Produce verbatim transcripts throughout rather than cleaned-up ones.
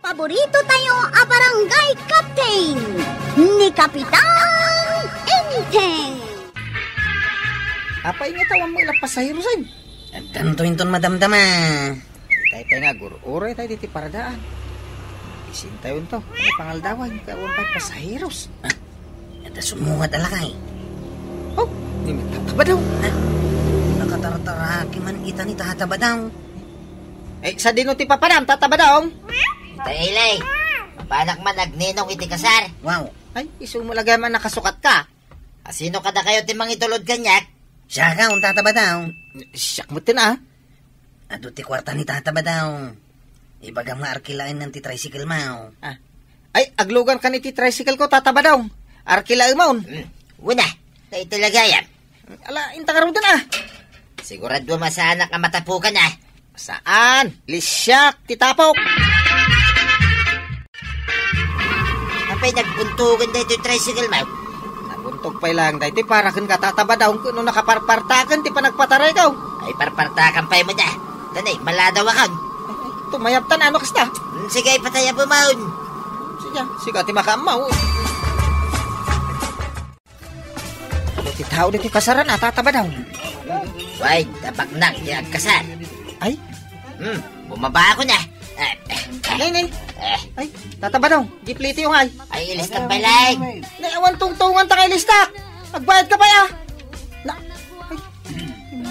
Paborito tayo a barangay captain, ni Kapitan Enteng. Apay nga tawan mo ila pasahero, Sam? Addanto inton madamdama. Tay pay nga agur-uray tayo diti paradaan. Isin tayo to. Ano pangaldawan? Kawan pay pasaheros. Ah, ita sumuhat a lakay. Oh, ni Tata Badong. Ah, nakatartaraki man ita ni Tata Badong. Eh, sadino ti papanam, Tata Badong? Ita, Eli. Mapanak man agninong iti kasar. Wow. Ay, isu mo lagay man nakasukat ka. Asino kadakayo ti mangitulod kaniak? Siak, Tata Badong. Siak met ten, ah. Adu ti kuarta ni Tata Badong. Ibagam nga arkilaen ti tricycle mo. Ah. Ay, aglugan kan iti tricycle ko, Tata Badong. Arkilaemon. Hmm. Una, ta iti lagayam. Ala, inta ka ruden, ah. Sigurado masaanak a matapukan, ah. Saan? Lisyak ti tapok. Apay nagbuntogan daytoy tricycle mo? Nabuntog pay lang daytoy para ken Tata Badong ken no nakaparpartaken ti panagpatarayko. Ay, parpartakan pay mo da. Tanay, maladaw akon. Tumayab tan ano kasta? Hmm, sige, ipatayab mo maun. Sige, sige, ti makaammaw. Ano ti tao ditoy kasaran, a, Tata Badong? Way, tapaknak ti agkasar. Ay? Hmm, bumaba ako na. Eh, eh, eh. Nay, nay. Eh. Ay, Tata Badong, gipliti yung ay. Ay, ilistak pay lang. Nay, awan tungtungan ta kay listak. Agbayad ka pay, ah. Na, ay,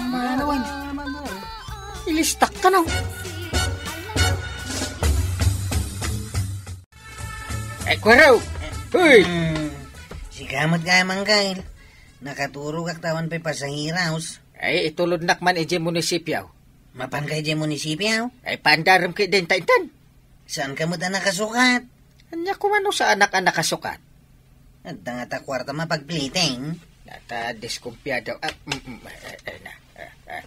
manawan. Ilistak ka na. Eh, Kuwaro! Uy! Hmm, sika met gayam, Angkel. Nakaturogak ta awan pay pasaheros. Ay, itulodnak man idiay munisipyo. Mapan ka idiay munisipyo? Ay, paandarem ket denta intan. Saan ka met a nakasukat? Ania koma no saanak a nakasukat? Adda ngata kuarta mapagpliting. Nata, diskumpiado. Ah, mm, mm, eh, eh, na, eh, eh.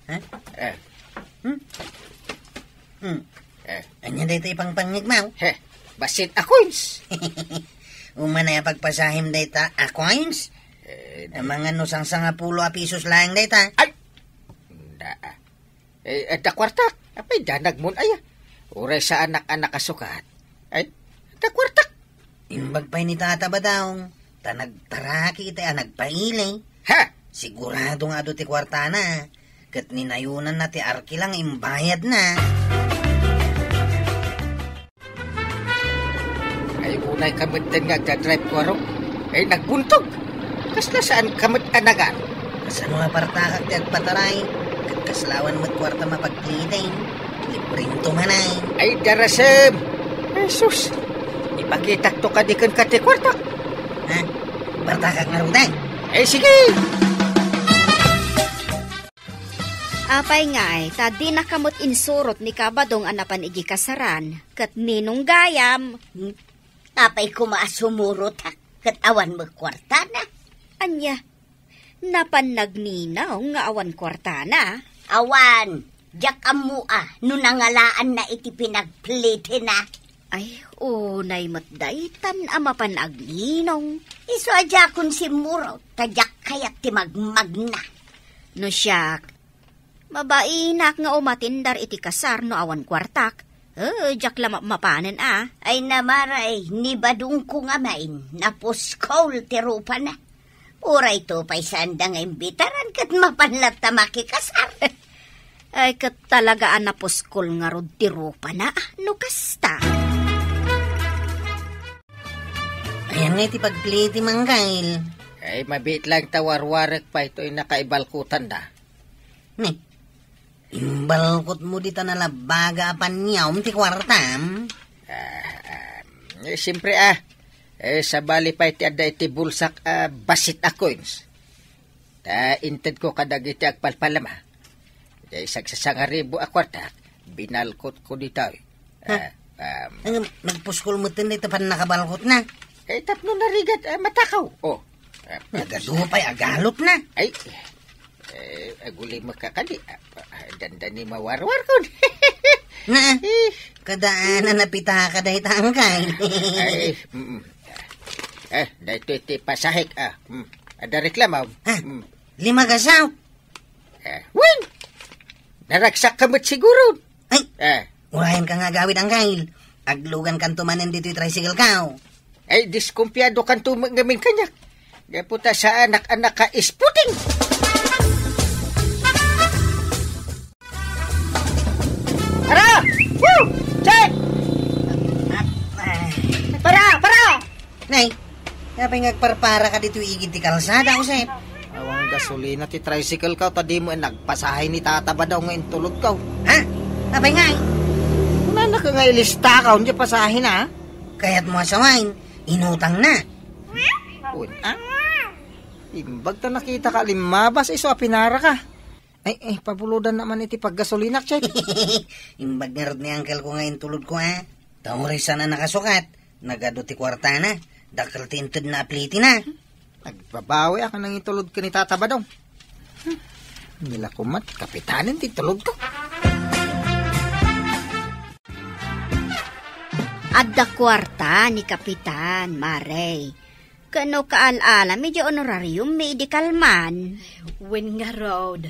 Ha? Eh. Hmm? Hmm. Eh. Ania dayta ipangpangngeg mo? He, bassit a coins. Umanay a pagpasahem dayta a coins? Eh, amangan no sangsangapulo a pisos laeng dayta. Ay! Da, ah. Eh, adda kuartak. Apay, danagmon aya. Uray saanak a nakasukat. Ay, adda kuartak. Imbag pay ni Tata Badong, ta nagtaraki iti a nagpaili. Ha? Sigurado nga adu ti kuartana, ket ninayonanna ti arkila nga imbayadna. Ay, unay ka metten nga agdadrive, Kuwaro. Ay, nagbuntog. Kasla saan ka met a nagan? Kasano nga partakak ti agpataray? Ket kasla awan met kuarta mapagpliting. Librem to man ay. Ay, darasem! Ay, sus! Ipakitak to kadi kenka ti kuartak. Ha? Partakak ngaruden? Ay, sige! Apay ngay, ta dinaka met insurot ni Kabadong a napan idiay kasaran, ket ninong gayam? Hmm? Apay koma a sumurotak, ket awan met kuartana? Ania? Napan nagninong nga awan kuartana? Awan, diak ammo a no nangalaanna iti pinagplitina. Ay, unay met daytan a mapan agninong. Isu a diakon simmurot, ta diak kayat ti magmagna. No siak, mabainak nga umatindar iti kasar no awan kuartak. Eh, diak la mapmapanen a. Ay namaray, ni Badongko ngamin, napuskol ti rupana. Uray to pay saanda nga imbitaran ket mapan latta makikasar. Ay, ket talaga a napuskol ngarud ti rupana, no kasta. Ayan nga iti pagpili ti manggail. Ay, mabiit lang ta warwarek pay toy nakaibalkutanna. Ni, imbalkot mo dita nalabaga a paniawm ti kuartam? Ah, ah, eh, siyempre, ah. Eh, sabali pay ti adda iti bulsak a bassit a coins. Ta intedko kadagiti agpalpalama. Diay sagsasangaribu a kuarta, binalkotko ditoy. Ha? Ah, um, Ang nagpuskol metten dayta pannakabalkotna. Eh, tapno narigat, ah, matakaw. Oh. Ah, nagadu pay agalotna. Ay, eh, agulimek ka kadi. Ah, ah, dandani mawarwar kon. Na, eh, kadaanan a pitaka dayta, angkay. Ay, mm. Eh, daytoy ti pasahek, ah. Hmm. Adda reklamo. Ha? Hmm. Lima ka sao? Eh, wen! Naragsak ka met siguro. Ay, eh, urayan ka nga agawid, angkay. Aglugankanto manen ditoy tricycle-ko. Ay, diskumpiadokanto met ngamin kaniak. Gapu ta saanak a naka-isputing. Para! Woo! Check! Para! Para! Nay, apay nga agparparaka ditoy igid ti kalsada, Josep? Awan gasolina ti tricycle-ko, ta dimo nagpasahe ni Tata Badong nga intulodko. Ha? Apay ngay? Kunanaka nga ilistaka, diay pasahena, ha? Kayatmo a sawen, inutangna. Wen, ah? Imbag ta nakitaka limmabas isu a pinaraka. Ay, ay, pabulodanna man iti paggasolinak, Chet. Imbag ngarud ni uncle-ko nga intulodko, a. Ta uray saan a nakasukat, nagadu ti kuartana, dakkel ti intedna a plitina. Agbabawiak a nangitulod ken ni Tata Badong. Hmm. Nila kumat, kapitanen ti tulodko. Adda kuarta ni Kapitan, Mare. Ken no kaal-alami diay honorariummi idi kalman. Wen ngarud,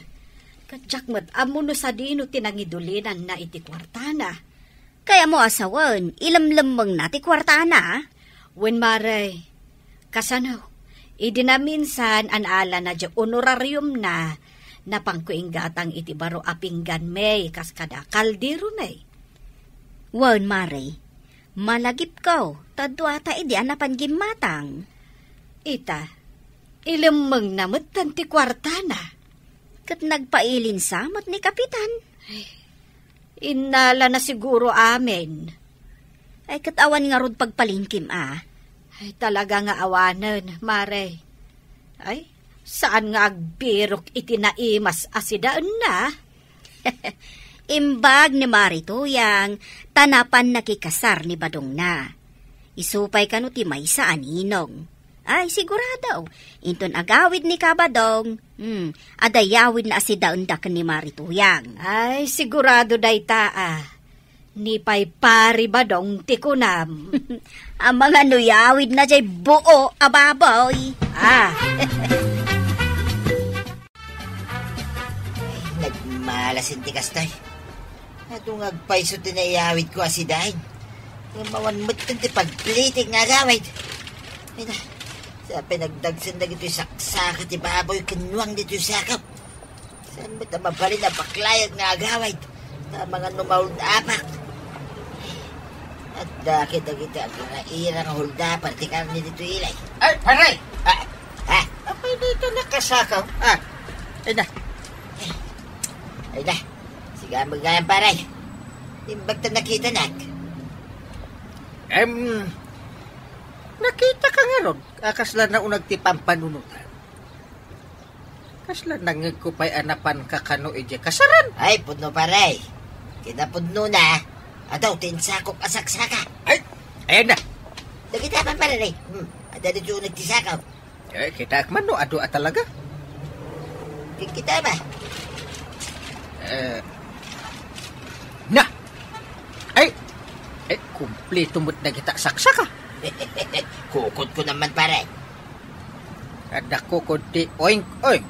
ket diak met ammo no sadino ti nangidulinanna iti kuartana. Kayatmo a sawen, ilemlemmengna ti kuartana? Wen, Mare, kasano, idi naminsan a naalana diay honorariumna, napanko inggatang iti baro a pingganmi kas kada kalderomi. Wen, Mare, malagipko, ta duata idi a napan gimmatang. Ita, ilemmengna metten ti kuartana. Ket nagpailinsa met ni Kapitan. Ay, innalana siguro amin. Ay, ket awan ngarud pagpalingkim, a. Ay, talaga nga awanen, Mare. Ay, saan nga agbirok iti naimas a sidaenna? Imbag ni Mare Tuyang, ta napan nakikasar ni badongna. Isu pay kano ti maysa a ninong. Ay, sigurado. Inton agawid ni Kabadong, hmm, adda yawidna a sidaenda ken ni Mare Tuyang. Ay, sigurado dayta, a. Ni pay Pari Badong ti kunam. Amangan no yawidna diay buo a baboy. A. Ay, nagmalas ti kastoy. Adu nga agpayso ti naiyawidko a sidaen. Ngem awan metten ti pagplitik nga agawid. Ay na, sa pinagdagsen dagitoy saksaka ti baboy ken nuang ditoy sakaw. Saan met a mabalin a baklayak nga agawid? Amangan no mauldapak. Adda ketdin dagiti agira-ira nga huldaper ti karne ditoy ilay. Ay, pare! A, a. Apay dayta nakasakaw? A, ay na. Ay na. Sige, magayan, pare. Imbag ta nakitanak. Em, nakitaka ngarud a kasla nauneg ti pampanunotan. Kasla nangngegko pay a napanka kano idiay kasaran. Ay, pudno, pare. Kinapudnona, adu ti insakop a saksaka. Ay, ayan na. Dagita man, pare. Hmm, adda ditoy uneg ti sakaw. Eh, kitaek man no adu a talaga. Kikita ba? Eh, na! Ay! Eh, kumpleto met dagita saksaka. Kukodko naman, pare. Adda kukod ti oink, oink.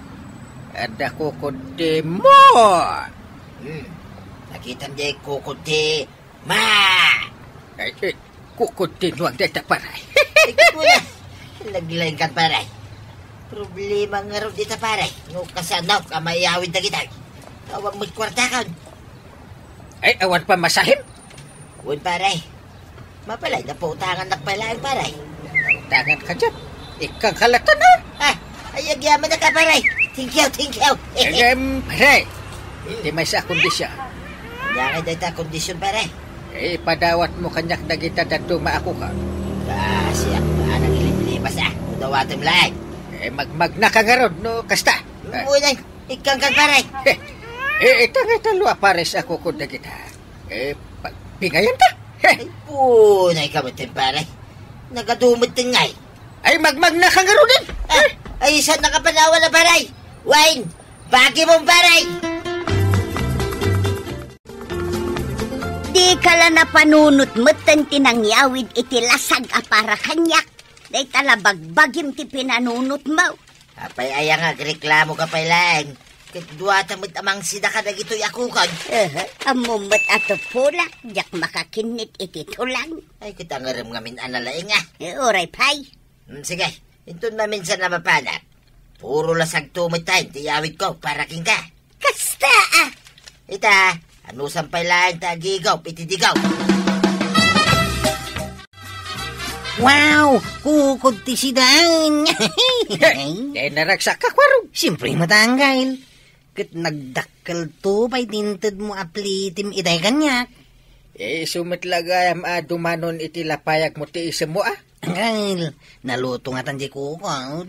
Adda kukod ti mo. Hmm. Nakitam diay kukod ti ma. Ay, eh, kukod ti nuang dayta, pare. Ikot mo na. Naglaingkan, pare. Problema ngarud dita, pare. No kasano ka maiyawid dagita. Awan met kuartakon. Ay, awan pamasahem? Wen, pare. Mapalay, naputangan nak pay laeng, pare. Tangan ka dyan. Ikang kalatan, ah. Ah, ay, agyamanak, pare. Thank you, thank you. Em, pare. Ti maysa a kondisyon. Ania ngay dayta a kondisyon, pare? Eh, padawat mo kaniak dagita dadduma a kukod. Kasi ako nga nagiliblimas, ah. Dawatem laeng. Eh, magmagna ka ngarud, no? Kasta. Uy, nay, ikkan kan, pare. Eh, eh, ita nga talo a pares a kukod dagita. Eh, pagpingayan ta. Heh. Ay, punay ka met, pare. Nagadumet ngay. Ay, magmagna ka ngaruden. Ah, ay, saan nakapanawan na, pare? Wine, bagi mong pare. Di ka la napanunot metten ti nangyawid iti lasag a para kaniak. Dayta la bagbagim ti pinanunotmo. Apay aya nga agreklamo ka pay laeng? Ket duata met a mangsida kadagitoy a kukog. Aha, ammom met a tupulak, diak makakinnit iti tulang. Ay, ket angerem ngamin a nalaing, a. Eh, uray pay. Hmm, sige, inton maminsan a mapanak. Puro lasagto met ti iyawidko para kenka. Kasta, a. Ita, anusam pay laeng ta agigop iti digop. Wow! Kukog ti sidaen! Hey, naragsak ka, Kuarog. Siyempre, matanggal. Ket nagdakkelto pay ti intedmo a plitim itay kaniak. Eh, isu met la gayam a dumanon iti lapayagmo ti isemmo, a? Anggail, naluto ngatan diay kukog.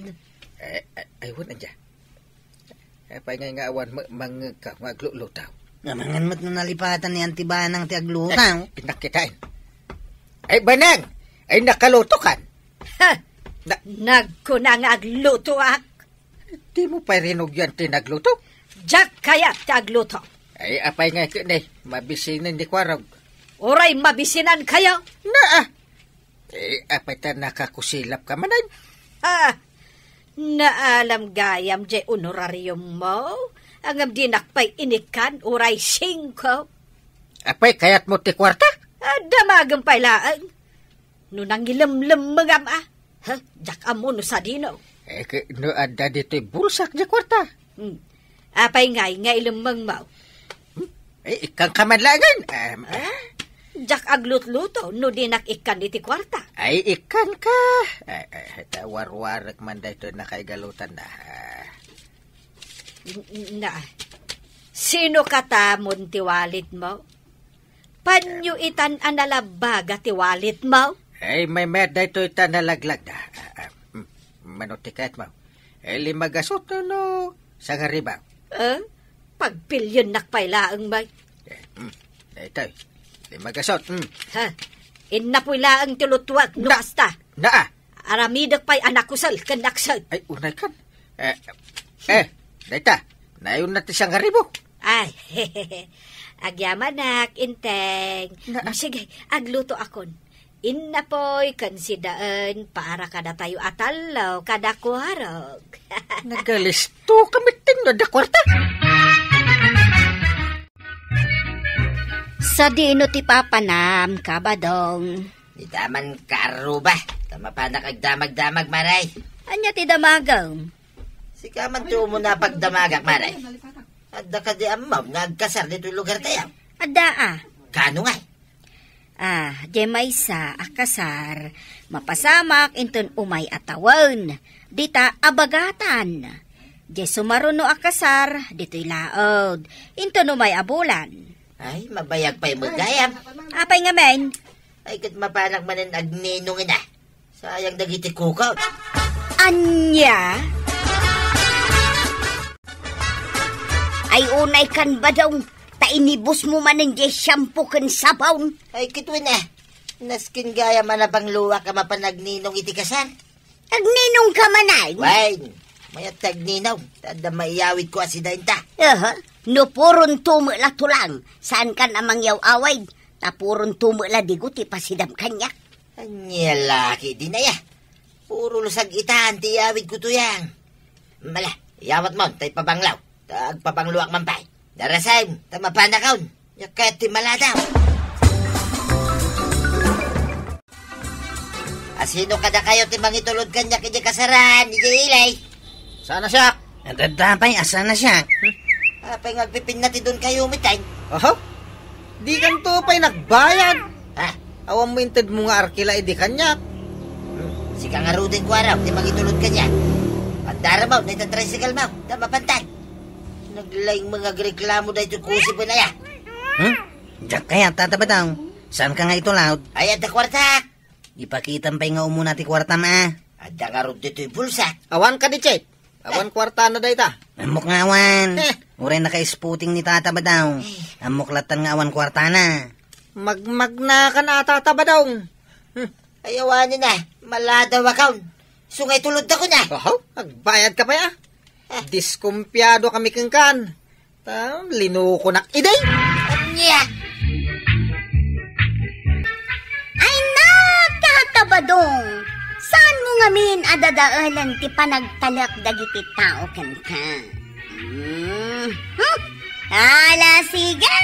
Eh, ay, ay, wen, ania? Apay ngay nga awan ma-, mangngegka nga agluluto? Amangan met no nalipatan ni Auntie Banang ti agluto. Eh, pinakkitaan. Ay, Banang! Ay, nakaluto kan? Ha! Na- Nagkuna nga aglutoak. Dimo pay rinugyan ti nagluto? Diak kayat ti agluto. Ay, apay nga ket ne, mabisinen ni Kuarog. Uray mabisinankayo. Naa. Eh, apay ta nakakusilap ka manen? Ah, naalam gayam diay honorariummo. Ngem dinak pay inikkan uray singko. Apay, kayatmo ti kuarta? Ah, damagem pay laeng. No nangilemlemmengam, a. Ha? Diak ammo no sadino. Eh, ke-, no adda ditoy bulsak diay kuarta. Hmm. Apay ngay nga ilemmengmo? Hmm? Eh, ikkanka man laengen. Em, Ah? Diak aglutluto no dinak ikkan iti kuarta. Ay, ikkanka. Ay, ay, ta warwarek man daytoy nakaigalutan na. Ah. N-, na, sino katamon ti walletmo? Panyo itan a nalabaga ti walletmo? Ay, maymayat daytoy ta nalaglagda. Ah, ah, mm, mano ti kayatmo? Eh, lima gasot no sangaribu? Eh, pagpiliennak pay laeng, bay. Eh, mm, daytoy. Lima gasot, mm. Ha? Innapoy laeng ti lutuak, no Na-, kasta. Naa. Aramidek pay a nakusel ken naksel. Ay, unay kan. Eh, eh, dayta, nayon na ti sangaribu. Ay, agyamanak, Inteng. Na- Sige, agluto akon. Innapoy ken sidaen para kadatayo a tallo kada kuarog. Nagalisto ka met no adda kuarta. Sadino ti papanam, Kabadong? Dita man kaarruba, ta mapanak agdamagdamag, Maray. Ania ti damagem? Sika man ti umuna pagdamagak, Maray. Adda kadi ammom nga agkasar ditoy lugar tayo? Adda, a. Kano ngay? Ah, diay maysa a kasar, mapasamak inton umay a tawen, dita a bagatan. Diay sumaruno a kasar, ditoy laud, inton umay a bulan. Ay, mabayag pay met gayam. Apay ngamin? Ay, ket mapanak manen agninong ina. Sayang dagiti kukaw. Ania? Ay, unay kan, Badong, ta inibusmo manen diay shampoo ken sabon. Ay, ket wen, a. Nasken gayam a napangluak a mapan agninong iti kasar. Agninong ka manen? Wen, mayat ti agninong, ta adda maiyawidko a sidaenta. Aha. No puron tumo la tulang, saan kan a mangyaw-awid, ta puron tumo la digo ti pasidam kaniak. Ania la ketdin aya? Puro lusag itan ti iyawidko tuyang. Mala, iyawatmon, ta ipabanglaw. Ta agpabangloak man pay. Darasem, ta mapanakon. Nia kayat ti maladaw. Asino kadakayo ti mangitulod kaniak idiay kasaran, idiay ili? Saan a siak? Adda pay a saan a siak. Hmm? Apay nga agpipinna ti don kayo, mitay? Oho? Dikanto pay nagbayad. Ha? Awan mo intedmo nga arkila idi kaniak. Hmm. Sika ngaruden, Kuarog, ti mangitulod kaniak. Pandaramaw, dayta tricycle mo. Ta mapantay. Naglaing nga agreklamo daytoy kusip aya. Hmm? Diak kayat, Tata Badong. Saan ka nga itulod? Ay, adda kuarta. Ipakitam pay nga umuna ti kuartam, a. Adda ngarud ditoy bulsak. Awan kadi, Chet? Awan kuartana dayta. Ammok nga awan. Eh. Uray naka-spooting ni Tata Badong. Eh. Ammok latta nga awan kuartana. Magmagnakan a, Tata Badong. Hmm. Ay, awanen a. Maladawakon. Sungay tulodakon a. Oho, agbayad ka pay a. Eh. Diskumpiado kami kenkan. Ta, linukonak idi. Ania? Ay, nakakabadong! Saan mo ngamin a dadaelen ti panagtalek dagiti tao kenka? Hmm. Mhm. Ala, sige!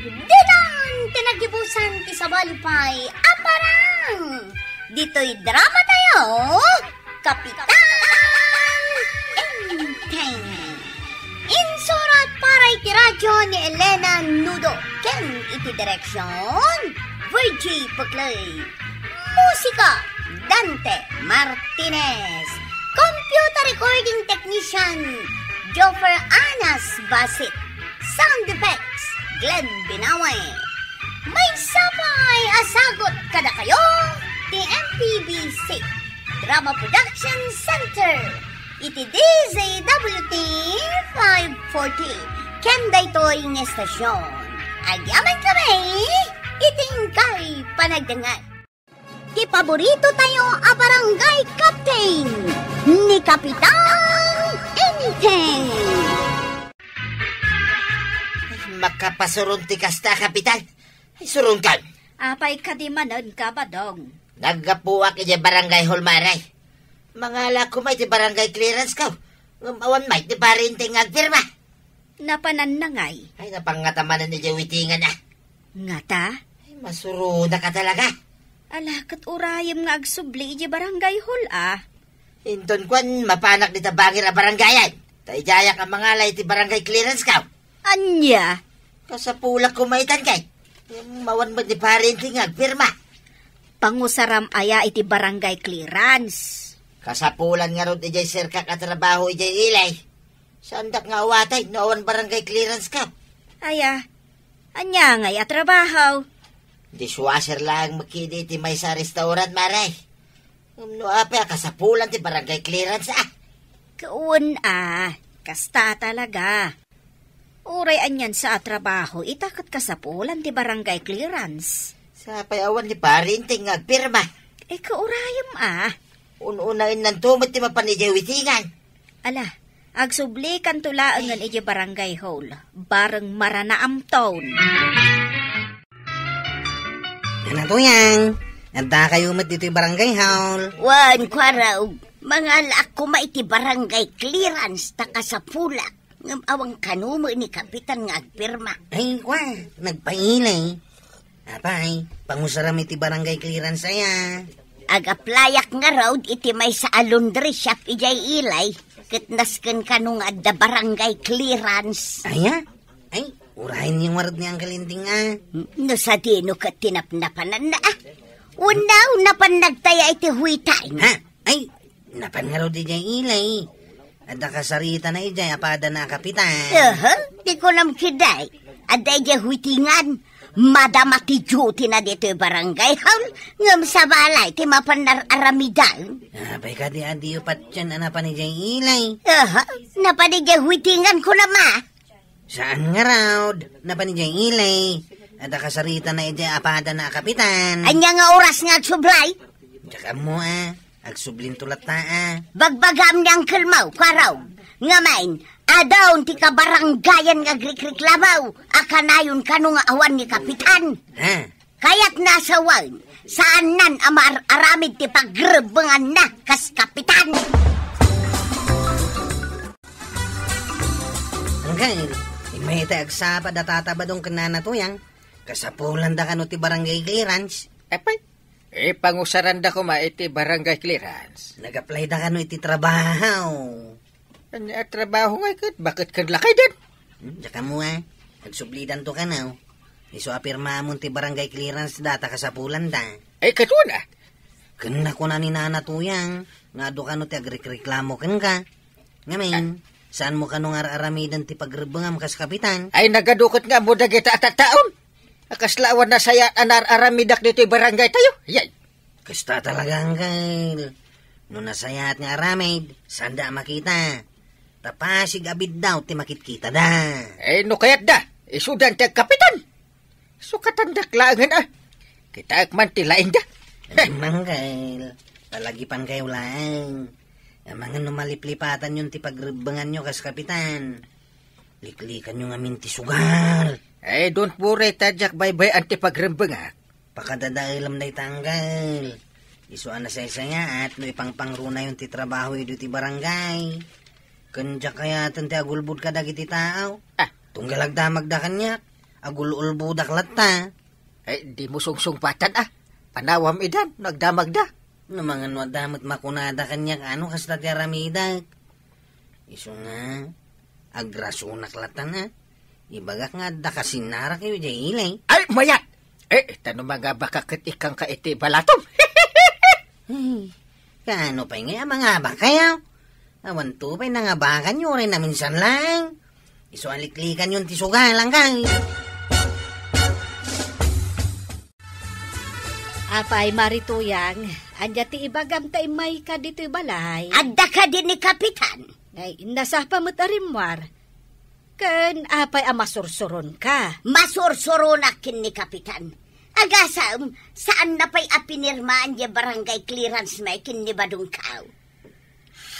Ditan ti nagibusan ti sabali pay a parang! Ditoy drama tayo, Kapitan Enteng. Insurat para iti radyo ni Elena Nudo ken iti direksyon, Virgie Paclay. Musika, Dante Martinez. Computer recording technician, Joffer Anas Basit. Sound effects, Glenn Binawe. Maysa pay a sagut kadakayo ti M P B C Drama Production Center iti D Z W T five forty. Ken daytoy nga estasyon, agyamankami iti inkay panagdengngeg. Ti paborito tayo a barangay captain, ni Kapitan Enteng. Makapasuron ti kasta, Kapitan. Ay, suronkan. Apay kadi manen ka, Badong? Naggapuak idiay barangay hall, Mare. Mangala koma iti barangay clearance ko. Ngem awan met ni Pare Enteng nga agpirma. Napananna ngay? Ay, napangngata manen idiay witingan, a. Ngata? Ay, masuronak a talaga. Ala, ket urayem nga agsubli idiay barangay hall, a. Inton kuan, mapanak dita bangir a barangayan. Ta idiayak a mangala iti barangay clearance ko. Ania? Kasapulak koma itan kay. Awan met ni Pare Enteng nga agpirma. Pangusaram aya iti barangay clearance? Kasapulan ngarud idiay serkak a trabaho idiay Ilay. Saandak nga awaten no awan barangay clearance ka. Aya, ania ngay a trabaho? Dishwasher laeng met kadi iti maysa a restaurant, Mare. Ngem no apay a kasapulan ti barangay clearance, a. Wen a, kasta talaga. Uray anian sa a trabaho, ita ket kasapulan ti barangay clearance. Sapay awan ni Pare Enteng nga agpirma. E, kaurayem a. Un-unaennanto met ti mapan idiay witingan. Ala, agsublikanto laengen idiay barangay hall, bareng maranaamton. Nana Tuyang, addakayo met ditoy barangay hall. Wen, Kuarog, mangalaak koma iti barangay clearance ta kasapulak. Ngem awan kano met ni Kapitan nga agpirma. Ay, kua, nagpailay. Apay, pangusaram iti barangay clearance aya. Ag-applyak ngarud iti maysa a laundry shop idiay Ilay, ket nasken kano nga adda barangay clearance. Aya? Ay, urayen ngarud ni Uncle Enteng a. No sadino ket ti napnapananna a. Wenno, napan nagtaya iti huitan. Ha? Ay, napan ngarud idiay Ilay. Adda kasaritana idiay a padana a kapitan. Aha, ti kunam ketdi. Adda idiay huitingan. Madama ti duty na ditoy barangay hall. Ngem sabali ti mapan ar-aramidan. Apay kadi a diyo patien a napan idiay Ilay. Aha, napan idiay huitingan kunam a. Saan ngarud, napan idiay Ilay. Adda kasaritana idiay a padana a kapitan. Ania nga oras nga agsublay? Diak ammo a, agsublinto latta a. Bagbagam ni Uncle mo, Kuarog. Ngamin, adun ti kabarangayan nga agrikreklamo a kanayon kano nga awan ni kapitan. Ha? Kayatna a sawen, saannan a maar-aramid ti pagrebbenganna kas kapitan. Uncle, immay ta agsapa da Tata Badong ken Nana Tuyang, kasapulanda kano ti barangay clearance. Apay, ipangusaranda koma iti barangay clearance. Nag-apply da kano iti trabaho. Ania a trabaho ngay ket? Baket ken lakaydan? Hmm, diak ammo a. Agsublidanto kano. Isu a pirmamon ti barangay clearance da ta kasapulanda. Ay, ket wen a. Ken nakuna ni Nana Tuyang nga adu kano ti agrikreklamo kenka. Ngamin, saanmo kano nga ar-aramiden ti pagrebbengam kas kapitan? Ay, nagadu ket nga ammo dagita a tattaon. A kasla awan nasayaat a naar-aramidak ditoy barangay tayo. Yay! Kasta talaga, Uncle. No nasayaat nga aramid, saanda a makita. Ta pasig a biddaw ti makitkitada. Eh, no kayatda, isudan ti agkapitan. Sukatandak laengen a. Kitaek man ti laingda. Uncle, palagipankayo laeng. Amangan no maliplipatanyon ti pagrebbenganyo kas kapitan. Liklikanyo ngamin ti sugal. Eh, don't worry, ta diak baybay-an ti pagrebbengak. Pakadadaelem dayta, Uncle. Isu a nasaysayaat no ipangpangrunayon ti trabaho idi ti barangay. Ken diak kayaten ti agulbod kadagiti tao. Ah. Tunggal agdamagda kaniak, agul-ulbodak latta. Eh, dimo sungsungpatan, ah. Panawam idan no agdamagda. No mangan no adda met makunada kaniak, ano kasta ti aramidek? Isu nga, agrasunak latta na. Ibagak nga adda kasinnarak idiay ili. Ay, mayat! Eh, ta no mangabakak ket ikkanka iti balatom. Ay, kaano pay ngay a mangabak kayo? Awan to pay nangabakanyo, uray naminsan lang. Isu a liklikanyon ti sugalang kay. Apay, Marituyang, ania ti ibagam ta immayka ditoy balay? Adda kadi ni Kapitan? Ay, nasapa met a rimmuar. Ken apay a masursuronka? Masursuronak ken ni Kapitan. Agasem, saanna pay a pinirmaan diay barangay clearance may ken ni Badong Kao.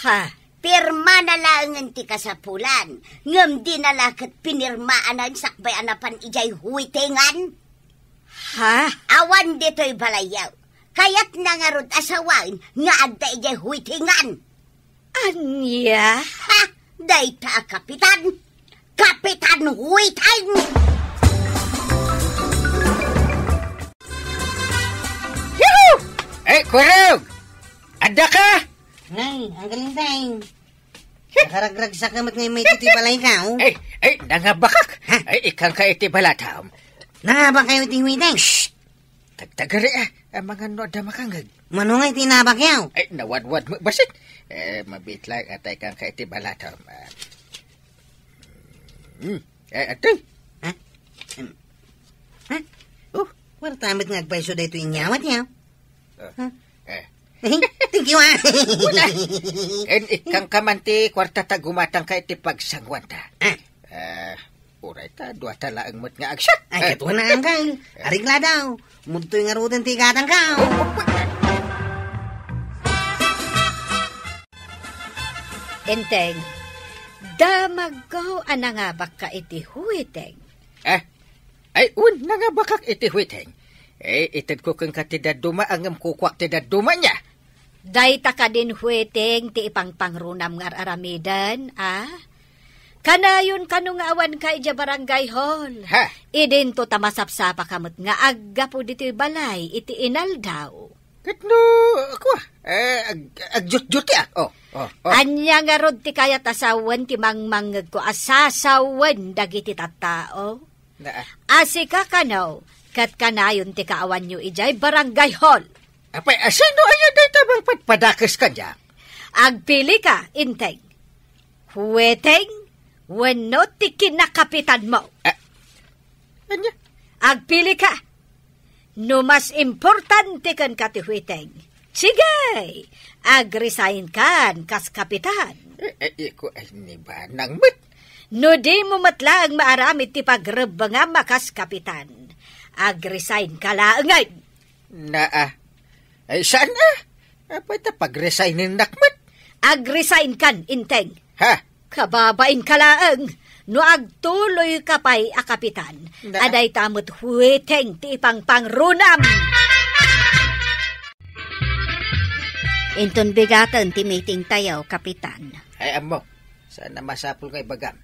Ha? Pirmana laengen ti kasapulan, ngem dina la ket pinirmaanan sakbay a napan idiay huwetengan. Ha? Awan ditoy balayyo. Kayatna ngarud a sawen nga adda idiay huwetengan. Ania? Ha? Dayta a kapitan? Kapitan Huweteng! Yuhu! Eh, Kurog! Adda ka? Nay, Uncle Enteng. Nakaragragsak ka met ngay may ditoy balay ka, oh. Ay, ay, nangabakak. Ha? Ay, ikkanka iti balatom. Nangabak kayo iti Huweteng? Shh! Tagtagari, ah. Amangan no adda makangeg. Mano nga iti nabak yaw? Ay, nawadwad mo, basit. Eh, mabit lang, atay kang ka iti balatom. Ah. Hmm. Eh, atoy. Ha? Hmm. Ha? Oh, kwarta met nga agpayso daytoy inyawat yaw. Ah. Ha? Eh. Thank you, ah. Una, en, ikkanka man ti kwarta ta gumatangka iti pagsanguanta. Ah. Eh, Uray ta, dua ta laeng met nga agsiak. Ay, eh, ket wen, Uncle. Aregla daw. Mudtoy ngaruden ti igatangka. Enteng, damagko a nangabakka iti Huweteng. Eh? Ay, wen, nangabakak iti Huweteng. Eh, itedko kenka ti dadduma, ngem kukuak ti dadduma nia. Dayta kadin Huweteng ti ipangpangrunam nga ar-aramiden, a? Kanayon kano nga awanka idiay barangay hall. Ha? Idinto ta masapsapaka met nga aggapu ditoy balay iti inaldaw. Ket no, kua, eh, ag-, agjutjutiak. Oh, oh, oh. Ania ngarud ti kayat a sawen ti mangmangngegko a sasawen dagiti tattao? Na, ah. A sika kano, ket kanayon ti kaawanyo idiay barangay hall. Apay, a sino aya dayta mangpadpadakes kaniak? Agpilika, Enteng. Huweteng wenno ti kinakapitanmo? Ah, ania? Agpilika. No mas importante kenka ti Huweteng, sige, agresign kan kas kapitan. Eh, eh, iko, ay, ni Banang met. No dimo met laeng maaramid ti pagrebbengam a kas kapitan, agresign ka laengen. Naa. Ay, saan a? Apay ta pagresigninnak met? Agresign kan, Enteng. Ha? Kababain ka laeng, no agtuloy ka pay a kapitan, na- a dayta met Huweteng ti ipangpangrunam. Inton bigaten ti meeting tayo, Kapitan. Ay, ammo. Saan a masapul nga ibagam?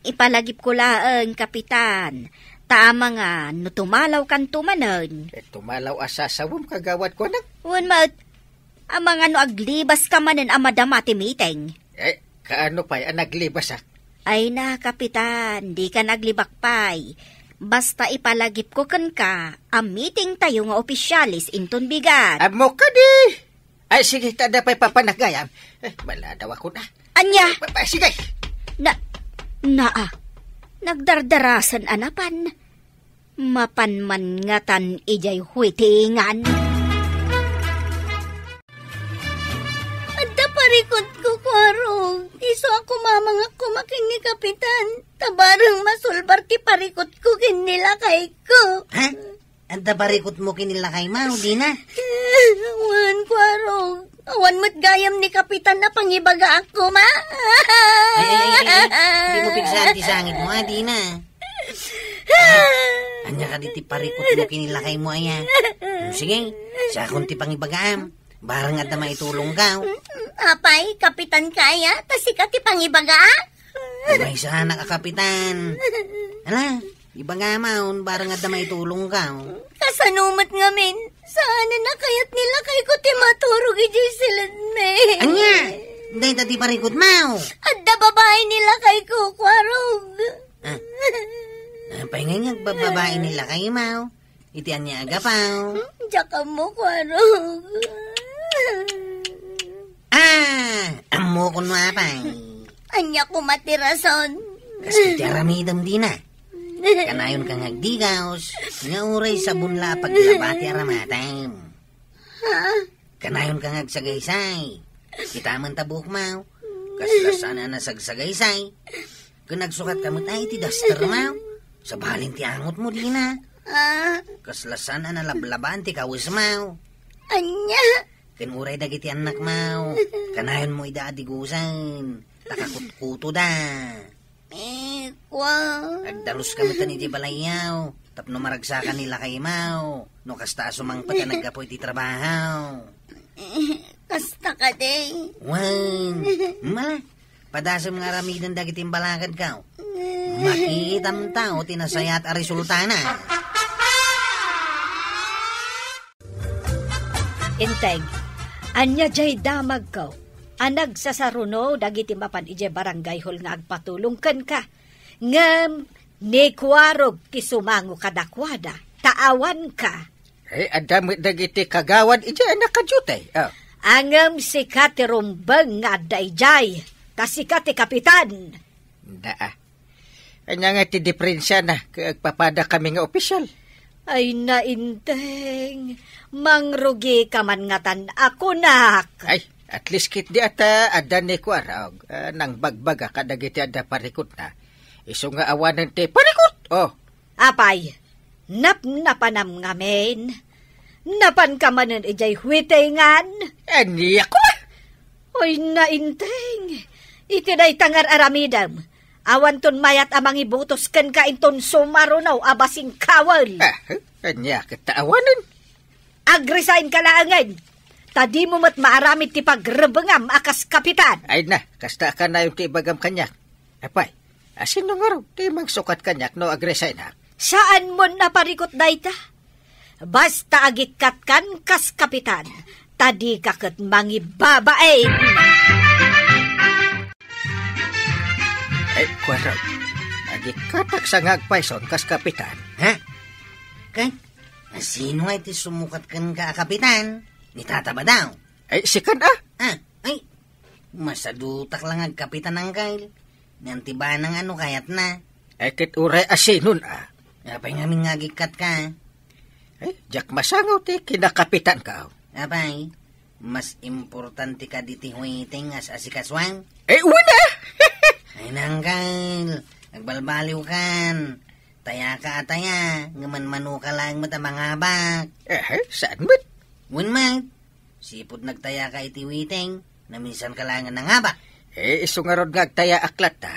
Ipalagipko laeng, Kapitan. Ta amangan no tumalaw kanto manen. Eh, tumalaw a sasawem, kagawad ko, anak. Wen met, amangan no aglibas ka manen a madama ti meeting. Eh, kaano pay a naglibasak? Ay na, Kapitan, di ka naglibak pay. Basta ipalagipko kenka a meeting tayo nga opisyales inton bigat. Ammo kadi! Ay, sige, ta adda pay papanagayam. Eh, maladaw ako na. Ania? Pa, pa, sige. Na, naa. Nagdardarasan a napan. Mapan man ngatan idiay huwetengan. Adda parikutko, Kuarog. Isu a kumamangak koma ken ni Kapitan. Ta bareng masulbar ti parikutko ken ni lakayko. Ha? Adda parikutmo ken ni lakaymo, dina? Wen, Kuarog. Awan met gayam ni Kapitan a pangibagaak koma. Ay, ay, ay, ay, ay. Di mo pigsaan ti sangitmo, a, dina? Ania kadi ti parikutmo ken ni lakaymo, aya? Hmm, sige, siakon ti pangibagaam. Bareng adda maitulongko. Apay, kapitan kaya, ta sika ti pangibaga? Maysanak a kapitan. Ala, ibagam, barang adda maitulongko. Kasano met ngamin? Saan a kayat ni lakayko ti maturog idiay siledmi. Ania? Dayta ti parikutmo? Adda babai ni lakayko, Kuarog. Ah. Apay nga nga agbababain ni lakaymo? Iti ania a gapu? Diak ammo, Kuarog. Ah, ammokon no apay. Ania koma ti rason? Kas iti aramidem dina. Kanayonka nga agdigaus, nga uray sabon la a paglaba ti aramatem. Ha? Kanayonka nga agsagaysay. Kitaem ta buokmo, kasla saan a nasagsagaysay. Ken agsukatka met iti dastermo. Sabali ti angotmo dina. Ah. Kasla saan a nalablabaan ti kawesmo. Ania? Ken uray dagiti annakmo, kanayonmo ida a digusen, ta kakutkutoda. Eh, kua. Agdaluska met idiay balayyo, tapno maragsakan ni lakaymo, no kasta a sumangpet a naggapu iti trabaho. Eh, kasta kadi. Wen, mala, padasem nga aramiden dagiti imbalakadko. Makitam ta ti nasayaat a resultana. Integ, ania jay damagko a nagsasaruno dagiti mapan idiay barangay hall nga agpatulong kenka? Ngem ni Kuarog ti sumango kadakuada, ta awanka. Eh, adda met dagiti kagawad idiay a nakadiute. Oh. Ngem sika ti rumbeng nga adda idiay, ta sika ti kapitan. Daa. Ania nga ti diferensiana ket agpapadakami nga opisyal? Ay, nainteng, mangrugika man ngatan a kunak. Ay, at least ketdi ata adda ni Kuarog, ah, nangbagbaga kadagiti adda parikutna. Isu nga awanen ti parikut! Oh. Apay, napnapanam ngamin? Napanka manen idiay huitingan? Ania koma? Oy, nainteng! Iti dayta nga ar-aramidem, awanton mayat a mangibutos kenka inton sumaruno a basingkawan. Ah, ania ket ta awanen? Agresign ka laengen, ta dimo met maaramid ti pagrebengam a kas kapitan. Ay na, kasta a kanayon ti ibagam kaniak. Apay, asino ngarud ti mangsukat kaniak no agresignak? Saanmon a parikut dayta? Basta agikkatkan kas kapitan, ta dika ket mangibabain. Ay, Kuarog, agikkatak sa nga agpayson kas kapitan. Ha? Ket, asino nga iti sumukat kenka a kapitan? Ni Tata Badaw? Ay, sikan a? Ah, ay, masadutak la nga agkapitan, Angkel. Ngan ti banang ano kayatna? Ay, ket uray asinon a? Apay ngamin nga agikkatka? Ay, diak masango ti kinakapitanka. Apay, mas importante kadi ti huiting a asikasuan? Ay, wen a! Ay, Angkel, agbalbaliwkan. Tayaka a taya, ngem manmanoka laeng met a mangabak. Eh, saan met? Wen met, sipud nagtayaka iti huiting, naminsanka laeng a nangabak. Eh, isu ngarud nga agtayaak latta.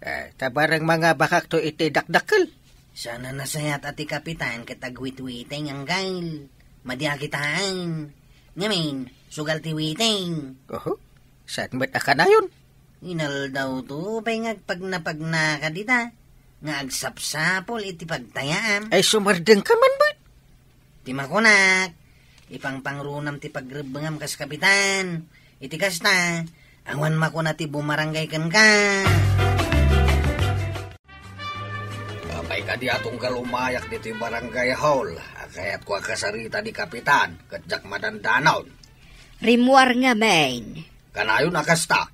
Eh, ta bareng mangabakakto iti dakdakkel. Saan a nasayaat a ti kapitan ket aghuithuiting, Angkel. Madi a kitaen. Ngamin, sugal ti huiting. Oho, saan met a kanayon? Inaldawto pay nga agpagnapagna kadita, nga agsapsapul iti pagtayaam. Ay, sumardengka man met. Ti makunak, ipangpangrunam ti pagrebbengam kas kapitan. Iti kasta, awan makuna ti bumarangay kenka. Apay kadi a tunggal umayak ditoy barangay hall, a kayatko a kasarita ni kapitan, ket diak madandanaw. Rimmuar ngamin. Kanayon a kasta.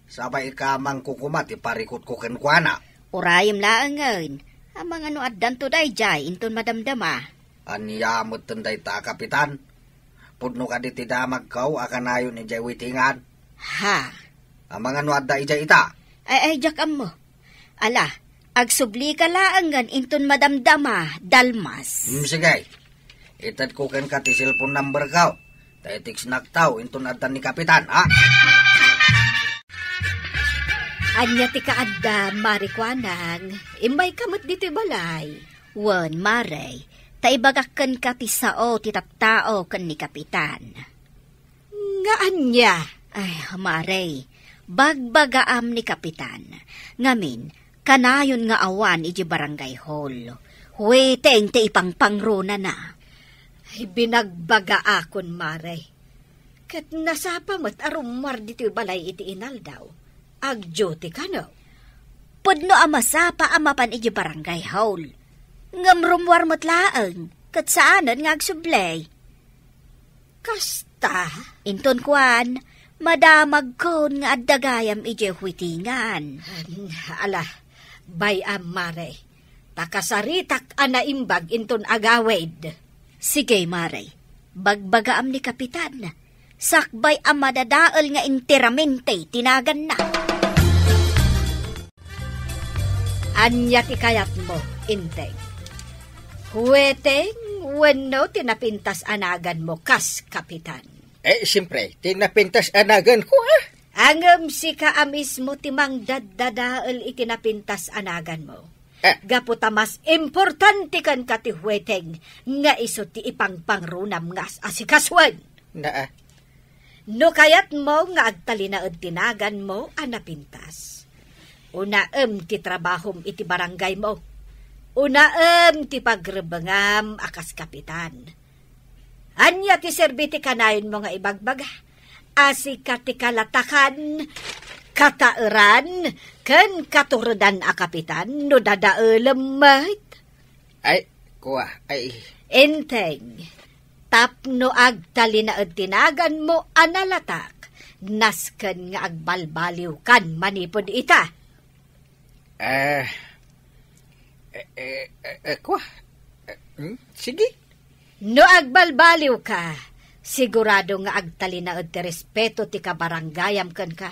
Sabay ikamangko koma ti parikutko kenkuana. Urayem laengen, amangan no addanto daydiay inton madamdama. Ania metten dayta a kapitan? Pudno kadi ti damagko a kanayon idiay witingan? Ha? Amangan no adda idiay ita? Ay, ay, diak ammo. Ala, agsublika laengen inton madamdama, Dalmas. Hmm, sige. Itedko kenka ti cellphone numberko. Ta i-textnak taw inton adda ni Kapitan, ha? Ania ti kaadda, Mari Kuanang? Immayka met ditoy balay. Wen, Mari, ta ibagak kenka ti sao ti tattao ken ni Kapitan. Nga ania? Ay, Mare, bagbagaam ni Kapitan. Ngamin, kanayon nga awan iti barangay hall. Hueteng ti ipangpangronana. Ay, binagbagaakon, Mare. Ket nasapa met a rummuar ditoy balay iti inaldaw. Agduty kano? Pudno a masapa a mapan iti barangay hall. Ngem rummuar met laeng, ket saanen nga agsublay. Kasta? Inton kuan, madamagkon nga adda gayam idiay huetingan. Ala, bay-am, Mare. Ta kasaritak a naimbag inton agawid. Sige, Mare. Bagbagaam ni Kapitan. Sakbay a madadael nga enteramente ti naganna. Ania ti kayatmo, Inteng? Hueteng wenno ti napintas a naganmo kas kapitan? Eh, siyempre, ti napintas a naganko, ah. Ngem sika a mismo ti mangdaddadael iti napintas a naganmo. Eh. Gapu ta mas importante kenka ti hueteng nga isu ti ipangpangronam nga as-asikasuen. Naa. No kayatmo nga agtalinaed ti naganmo a napintas, unaem ti trabahom iti barangaymo. Unaem ti pagrebengam a kas kapitan. Ania ti serbi ti kanayonmo nga ibagbaga? A sika ti kalatakan, kataeran, ken katuredan a kapitan no dadaelem met? Ay, kua, ay. Enteng, tapno agtalinaed ti naganmo a nalatak, nasken nga agbalbaliwkan manipud ita. Eh, eh, eh, eh, eh, kua. Eh, hmm? Sige. No agbalbaliwka, sigurado nga agtalinaed ti respeto ti kabarangayam kenka.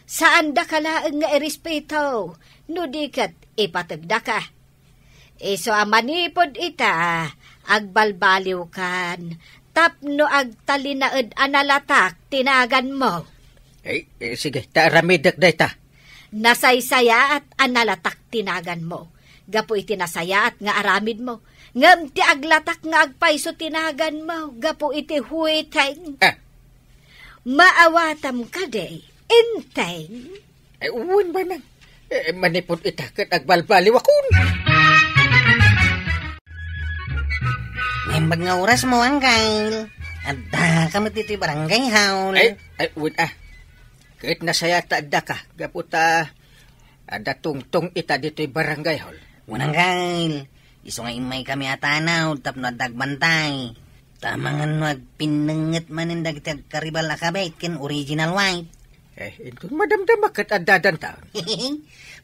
Saandaka laeng nga irespeto, no di ket ipategdaka. Isu a manipud ita, agbalbaliwkan, tapno agtalinaed a nalatak ti naganmo. Eh, eh, sige, ta aramidek dayta. Nasaysayaat a nalatak ti naganmo, gapu iti nasayaat nga aramidmo, ngem ti aglatak nga agpayso ti naganmo, gapu iti hueteng. Ah. Maawatam kadi, Enteng? Eh, wen, manang. Eh, manipud ita ket agbalbaliwakon. Naimbag nga orasmo, Angkel. Addaka met ditoy barangay hall. Ay, ay, wen, ah. Ket nasayaat ta addaka, gapu ta adda tungtong ita ditoy barangay hall. Wen, Angkel. Isu nga immaykami a tanod tapno adda agbantay. Ta amangan no agpinnengnget manen dagiti agkaribal a kabet ken original wife. Eh, inton madamdama ket addadantaon.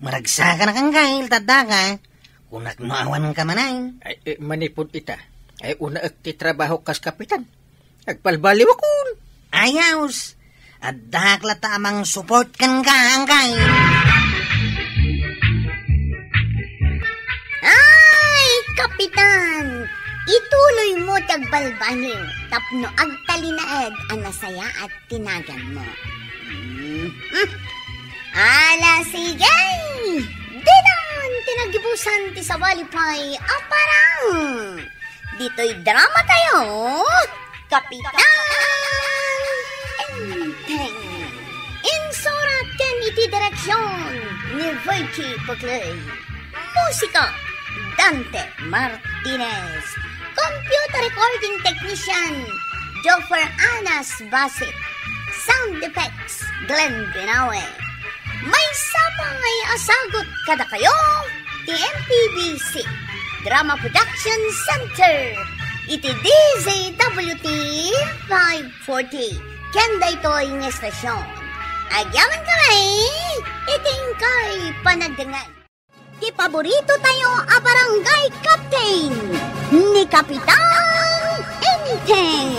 Maragsakanak, Angkel, ta addaka. Kunak no awanka manen. Ay, eh, manipud ita. Ay, unaek ti trabaho kas kapitan. Agbalbaliwakon. Ayos. Addak latta a mangsupport kenka, Angkel. Ay, Kapitan! Ituloymo ti agbalbaliw tapno agtalinaed a nasayaat ti naganmo. Hmm. Ala, sige! Ditan ti nagibusan ti sabali pay a parang! Ditoy drama tayo, Kapitan Enteng. Insurat ken iti direksyon ni Virgie Puclay. Musika, Dante Martinez. Computer recording technician, Joffer Anas Basit. Sound effects, Glenn Binawe. Maysa pay a sagut kadakayo ti M P B C Drama Production Center iti D Z W T five forty. Ken daytoy nga estasyon, agyamankami iti inkay panagdengngeg. Ti paborito tayo a barangay captain, ni Kapitan Enteng.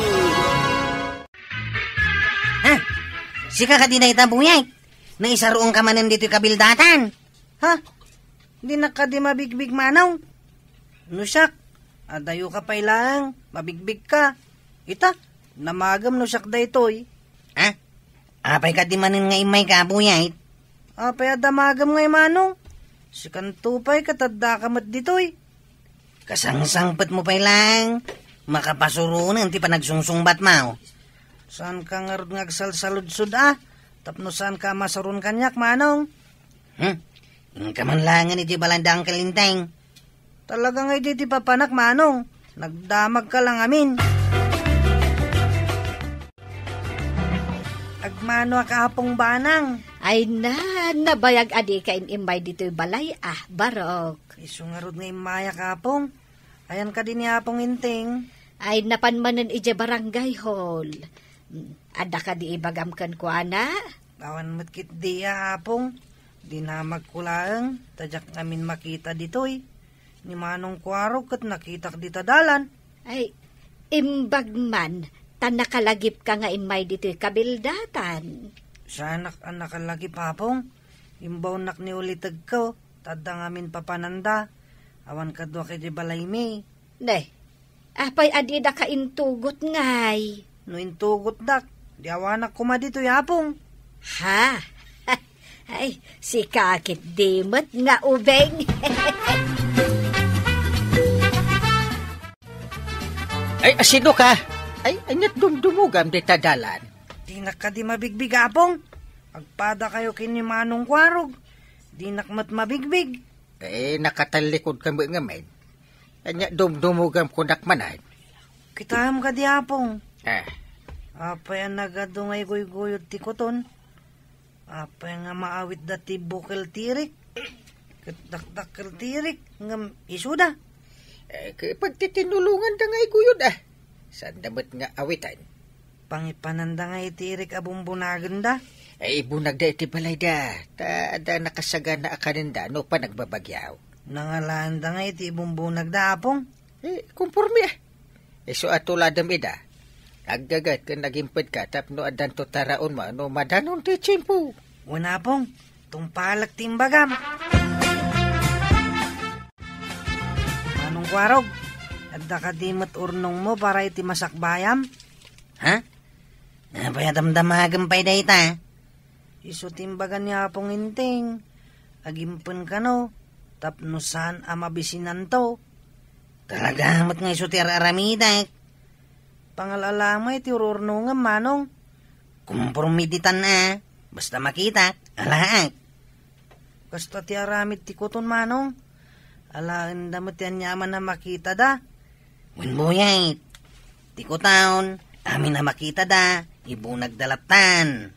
Ha? Sika kadi dayta, Buyay? Naisaruonka manen ditoy kabildatan? Ha? Dinak kadi mabigbig, Manong? No siak, adayoka pay laeng, mabigbigka. Ita, damagem no siak daytoy. Ha? Apay kadi manen nga immayka, Buyay? Apay a damagem ngay, Manong? Sikanto pay ket addaka met ditoy. Kasangsangpetmo pay laeng, makapasuronen ti panagsungsungbatmo. Saanka ngarud nga agsalsaludsod a? Tapno saanka a masuron kaniak, Manong? Hmm? Inka man laengen idiay balay da Uncle Enteng. Talaga nga idi ti papanak, Manong. Nagdamagka la ngamin. Agmanoak, Apong Banang. Ay na, nabayag a dika im-immay ditoy balay a, Barok. Isu ngarud nga immayak, Apong. Ayan kadi ni Apong Enteng? Ay, napan manen idiay barangay hall. Adda kadi ibagam kenkuana? Awan met ketdi a, Apong. Dinamagko laeng, ta diak ngamin makita ditoy. Ni Manong Kuarog ket nakitak dita dalan. Ay, imbag man, ta nakalagipka nga immay ditoy kabildatan. Saanak a nakalagip, Apong. Imbawnak ni ulitegko, ta adda ngamin papananda. Awan kaduak idiay balaymi. Ne, apay a didaka intugot ngay? No intugotdak, di awanak koma ditoy, Apong. Ha? Ay, sika ketdi met nga ubing. Ay, asino ka? Ay, ania't dumdumogam dita dalan? Dinak kadi mabigbig, Apong. Agpadakayo ken ni Manong Kuarog. Dinak met mabigbig. Eh, nakatallikod kami ngamin. Ania, dumdumogam kunak manen. Kitaem kadi, Apong. Ah. Apay a nagadu nga iguyguyod ti kuton? Apay nga maawitda ti bukel ti irik? Ket dakdakkel ti irik, ngem isuda. Eh, ke-, pagtitinulonganda nga iguyod, ah. Saanda met nga awiten. Pangipananda nga iti irik a bumbunagenda? Ay, ibunagda iti balayda. Ta adda nakasagana a kanenda no panagbabagyaw. Nangalaanda nga iti ibumbunagda, Apong? Eh, kumpormi, ah. Isu a tuladem ida. Aggaget ken agimpedka tapno addanto taraonmo no madanon ti tiempo. Wen, Apong, tungpalek ti imbagam. Manong Kuarog, adda kadi met urnongmo para iti masakbayam? Ha? Apay a damdamagem pay dayta? Isu ti imbaga ni Apong Enteng. Agimpen kano, tapno saan a mabisinanto. Talaga met nga isu ti ar-aramidek. Pangal-alamay ti ur-urnongem, Manong. Kumpormi ditan a, basta makitak, alaek. Kasta ti aramid ti kuton, Manong. Alaenda met ti aniaman a makitada. Wen, buyet. Ti kuton, amin a makitada, ibunagda lattan.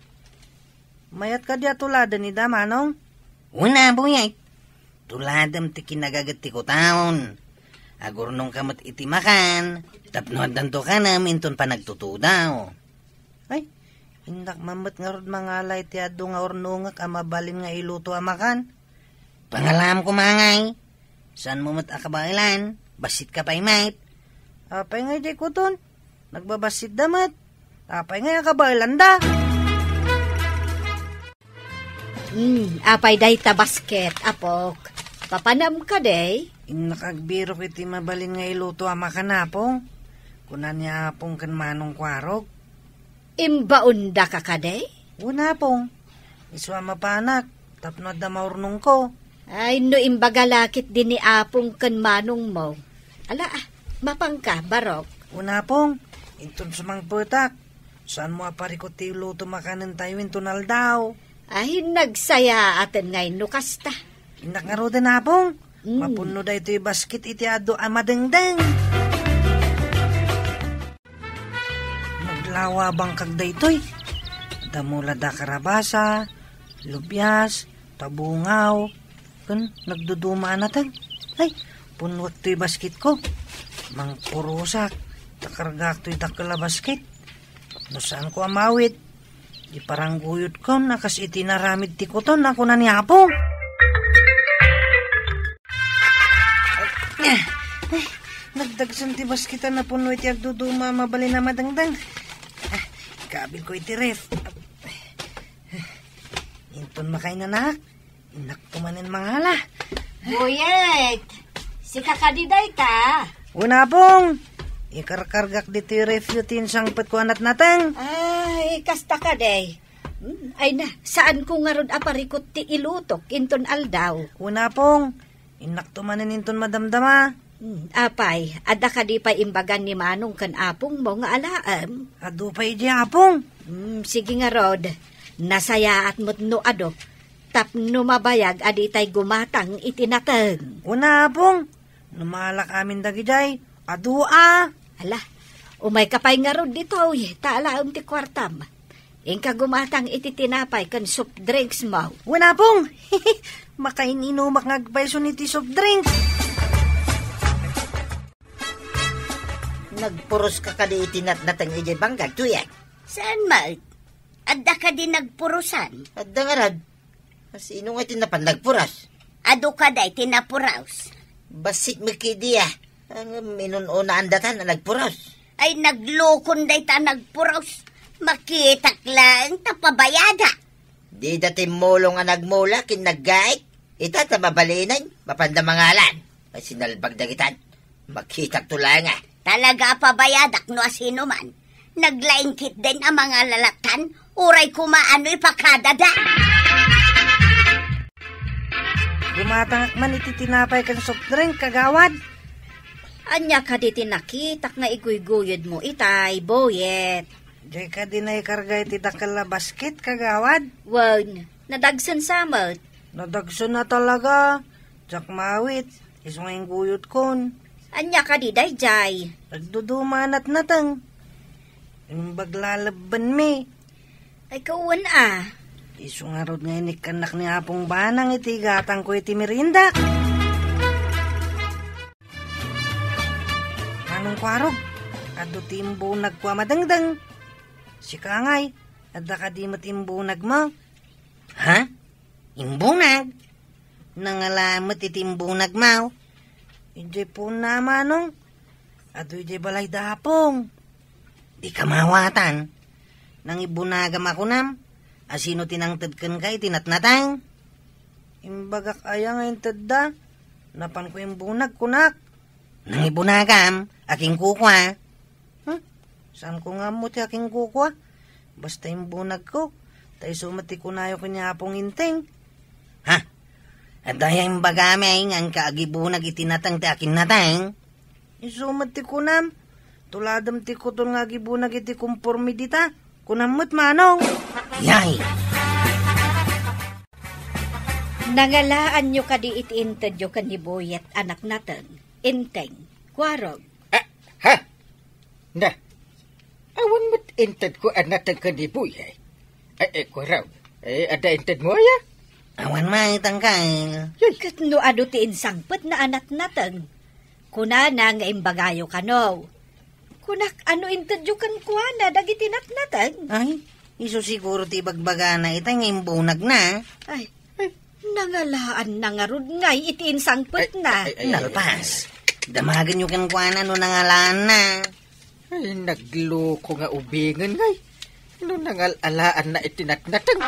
Mayat kadi a tuladen ida, Manong? Wen a, buyet. Tuladem ti kinagaget ti kuton. Agurnongka met iti makan, tapno addanto kanem inton panagtutudaw. Ay, innak man met ngarud mangala iti adu nga urnongek a mabalin nga iluto a makan. Pangalam koma ngay. Saanmo met a kabaelan, bassitka pay met. Apay ngay diay kuton? Nagbabassitda met. Apay ngay a kabaelanda? Hmm, apay dayta basket, apok? Papanam kadi? Innak agbirok iti mabalin nga iluto a makan, Apong. Kuna ni Apong ken Manong Kuarog. Imbaondaka kadi? Wen, Apong. Isu a mapanak, tapno adda maurnongko. Ay, no imbaga la ketdi ni Apong ken Manongmo. Ala, ah, mapanka, Barok. Wen, Apong, inton sumangpetak, saanmo a parikut ti iluto makanentayo inton aldaw? Ay, nagsayaaten ngay no kasta. Innak ngaruden, Apong. Mm. Mapunno daytoy basket iti adu a madengdeng. Naglawabangkak daytoy. Damula da karabasa, lubias, tabungaw, ken nagduduma a nateng. Ay, punnuak toy basketko. Mangpurosak, ta kargaak toy dakkel a basket. No saanko a mawit, iparangguyodkon a kas iti naramid ti kuton a kuna ni Apo. Ay, nagdagsen ti basket a napunno iti agduduma a mabalin a madengdeng. Ah, ikabilko iti ref. Inton makainanak, innakto manen mangala. Buyet, sika kadi dayta? Wen, Apong, ikarkargak ditoy refyo ti insangpetko a natnateng. Ay, kasta kadi. Hmm, ay na, saanko ngarud a parikut ti ilutok inton aldaw. Wen, Apong, innakto manen inton madamdama. Apay, adda kadi pay imbagan ni Manong ken apongmo nga alaem? Adu pay idi, Apong. Hmm, sige ngarud. Nasayaat met no adu. Tapno mabayag a ditay gumatang iti nateng. Kuna, Apong. No maalak amin dagidiay, adu a. Ala, umayka pay ngarud ditoy, ta alaem ti kuartam. Inka gumatang iti tinapay ken soft drinks mo. Wen, Apong! Makain-inumak nga agpayson iti soft drinks. Nagpuros ka kadi iti natnateng idiay bangkag, Tuyek? Saan met? Adda kadi nagpurosan? Adda ngarud. Sino nga iti napan nagpuros? Adu kadi ti napuros. Bassit met kadi a. Ang minun-unaan datan a nagpuros. Ay, naglukon dayta nagpuros. Makitak laeng ta pabayada. Dida timmulong a nagmula ken naggaik. Ita ta mabalinen, mapanda mangalan. Ay, sinalbag dagitan. Makitak to laeng a. Talaga a pabayadak no asino man. Naglaing ketdin a mangalalatan, uray koma ano ipakadada. Gumatangak man iti tinapay ken soft drink, kagawad. Ania kadi ti nakitak nga iguyguyod mo itay, Boyet? Diay kadi naikarga iti dakkel a basket, kagawad? Wen, nadagsen sa met. Nadagsen a talaga. Diak maawit, isu nga ingguyodkon. Ania kadi daydiay? Nagduduma a natnateng. Imbag lalebbenmi. Ay, kawen a. Isu ngarud nga inikkannak ni Apong Banang iti gatangko iti meriendak. Manong Kuarog, adu ti imbunagko a madengdeng. Sika ngay, adda kadi met imbunagmo? Ha? Imbunag? Nangala met iti imbunagmo? Idiay puonna, Manong. Adu idiay balay da Apong. Dika maawatan. Nangibunagam a kunam, asino ti nangted kenka iti natnateng? Imbagak aya nga intedda? Napanko imbunag, kunak. Nangibunagam, akinkukua. Huh? Saanko nga ammo ti akinkukua. Basta imbunagko, ta isu met ti kunayo ken ni Apong Inteng. Ha? Adda aya imbagami nga inka agibunag iti nateng ti akinnateng? Isu met ti kunam. Tuladem ti kuton nga agibunag iti konporme dita. Kunam met, Manong. Yay! Nangalaanyo kadi iti intedyo ken ni Boyet a natnateng, Inteng, Kuarog? Ah, ha? Na, awan met intedko a nateng ken ni Boyet. Ay, ay, Kuarog. Ay, adda intedmo aya? Awan maitangka. Yay. Ket no adu ti insangpetna a natnateng, kunana nga imbagayo kano. Kunak, ano intedyo kenkuana dagiti natnateng? Ay, isu siguro ti ibagbagana ita nga imbunagna. Ay, ay, nangalaanna ngarud ngay iti insangpetna. Ay, ay, ay, ay, nalpas. Damagenyo kenkuana no nangalaanna. Ay, nagloko nga ubingen ngay. No nangal-alaanna iti natnateng.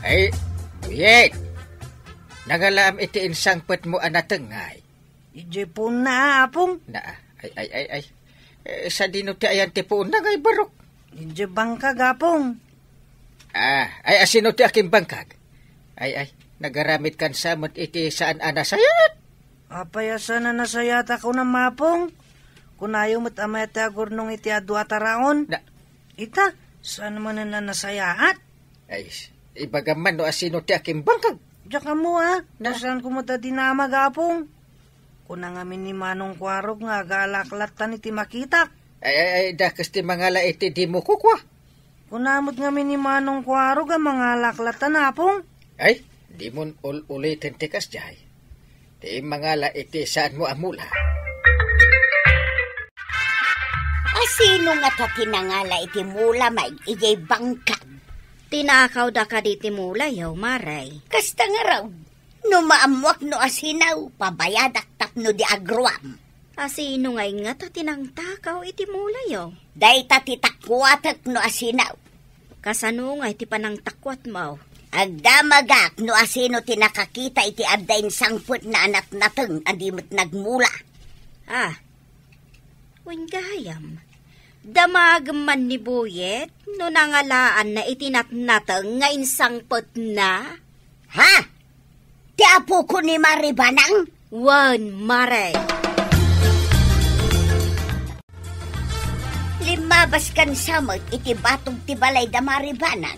Ay, Boyet. Nangalaam iti insangpetmo a nateng ngay. Idiay puonna, Apong. Na, ay, ay, ay, ay. Eh, sadino ti ayan ti puonna ngay, barok? Idiay bangkag, Apong. Ah, ay, asino ti akimbangkag? Ay, ay, nagaramidkan sa met iti saan a nasayaat? Apay a saan a nasayaat a kunam, Apong? Kunayo met a mayat ti agurnong iti adu a taraon. Na, ita, saan manen a nasayaat? Ay, ibagam man no asino ti akimbangkag. Diak ammo a, na, saan ko met a dinamag, Apong. Kuna ngamin ni Manong Kuarog nga agalaklatan iti makitak. Ay, ay, ay, dakes ti mangala iti dimo kukua. Kuna met ngamin ni Manong Kuarog a mangalaklatan, Apong. Ay, dimon ul-uliten ti kasdiay. Ti mangala iti saanmo a mula. Asino ngata ti nangala iti mula, May, idiay bangkag? Tinakawda kadi ti mulayo, Mare. Kasta ngarud, no maammoak no asino, pabayadak tapno di agruam. Asino ngay ngata ti nangtakaw iti mulayo? Dayta ti takuatek no asino. Kasano ngay ti panangtakuatmo? Agdamagak no asino ti nakakita iti adda insangpetna a natnateng a di met nagmula. Ah, wen gayam, damagem man ni Boyet no nangalaanna iti natnateng nga insangpetna? Ha? Ti ti apoko ni Mari Banang? Wen, Mare. Limmabaskan sa met iti batog ti balay da Mari Banang.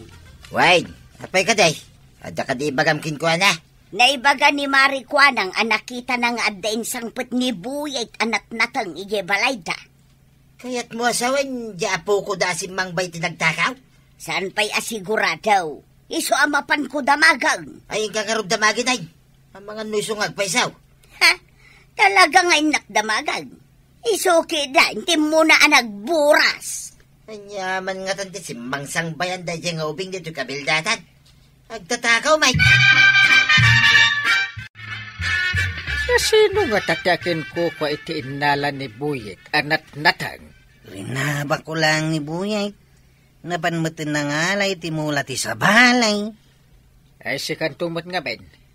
Wen, apay kadi? Adda kadi ibagam kenkuana? Naibaga ni Mari Kuanang a nakitana nga adda insangpet ni Buyet a natnateng idiay balayda. Kayatmo a sawen, di apoko da a simmangbay ti nagtakaw? Saan pay a sigurado. Isu a mapanko damagen. Ay, inka ngarud damagen, ay. Amangan no isu nga agpaysaw. Ha? Talaga nga innak damagen. Isu ketdin ti immuna a nagburas. Ania man ngatan ti simmangsangbayan daydiay nga ubing ditoy kabildatan? Agtatakaw, Mike. Sasino ngata ti akinkukua iti innala ni Buyet a natnateng? Rinabakko laeng ni Buyet. Napan met nangala iti mula ti sabali. Ay, sikanto met ngamin.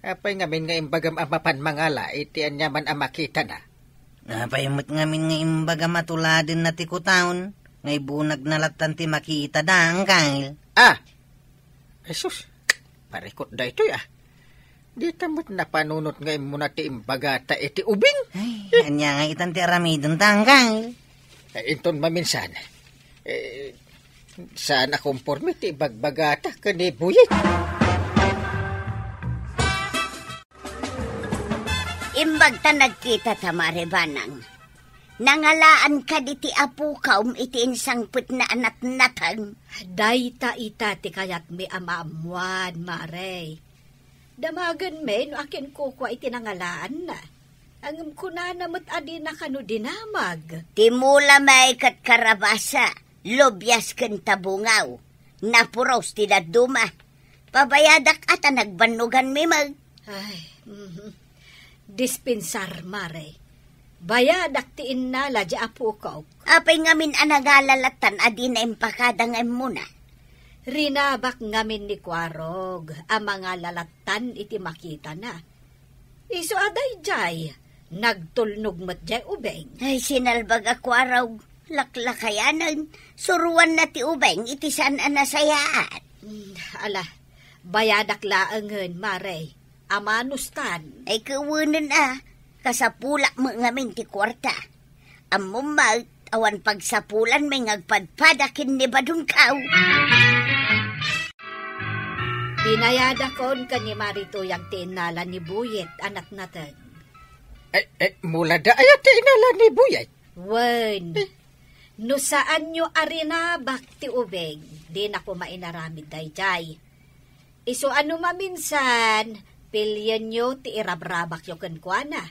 Apay ngamin nga imbagam a mapan mangala iti aniaman a makitana? Apay met ngamin nga imbagam a tuladenna ti kutaon, nga ibunagna lattan ti makitada, Angkel? Ah! Ay, sus! Parikot daytoy, ah. Dita met napanunot nga immuna ti imbagata iti ubing. Ay, ania nga itan ti aramidenta, Angkel? Ay, inton maminsan, eh, saan a komporme ti ibagbagata ken ni Buyet. Imbag ta nagkitata, Mare Banang. Nangalaan kadi ti apokaw iti insangpetna a natnateng? Dayta ita ti kayatmi a maammuan, Mare. Damagenmi no akinkukua iti nangalaanna. Ngem kunana met a dina kano dinamag. Ti mula met ket karabasa, lubias ken tabungaw. Napuros ti dadduma. Pabayadak a ta nagbannoganmi met. Ay, mhm. Dispensar, Mare. Bayadak ti innala di apokok. Apay ngamin a nangala lattan a dina impakada nga immuna? Rinabak ngamin ni Kuarog a mangala lattan iti makitana. Isu a daydiay, nagtulnog met diay ubing. Ay, sinalbag a Kuarog, laklakayanen, suruanna ti ubing iti saan a nasayaat. Hmm, ala, bayadak laengen, Mare. Amanustan. Ay, kawenen a, kasapulak met ngamin ti kuarta. Ammom met, awan pagsapulanmi nga agpadpada ken ni Badungkaw. Binayadakon ken ni Mari Tuyang ti innala ni Buyet a natnateng. Eh, eh, mulada aya ti innala ni Buyet? Wen, eh, no saanyo a rinabak ti ubing, dinako mainaramid daydiay. Isu a no maminsan, pilienyo ti irabrabakyo kenkuana.